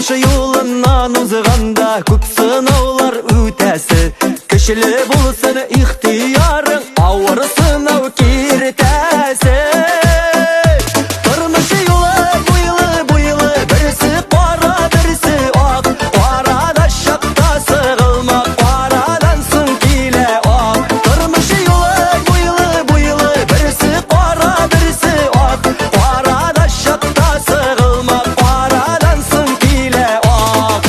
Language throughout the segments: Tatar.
Тормыш юлыннан узганда күп сынаулар үтәсе. Көчле булсын ихтыярың, авыр сынау киртәсе. Тормыш юлы буйлы-буйлы, берсе кара, берсе ак. Карада чакта сыгылма, карадан соң килә ак. Тормыш юлы буйлы-буйлы, берсе кара, берсе ак. Карада чакта сыгылма, карадан соң килә ак.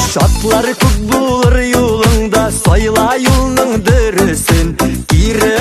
Шатлар күп булыр юлыңда, сайла юлның дөресен. Кире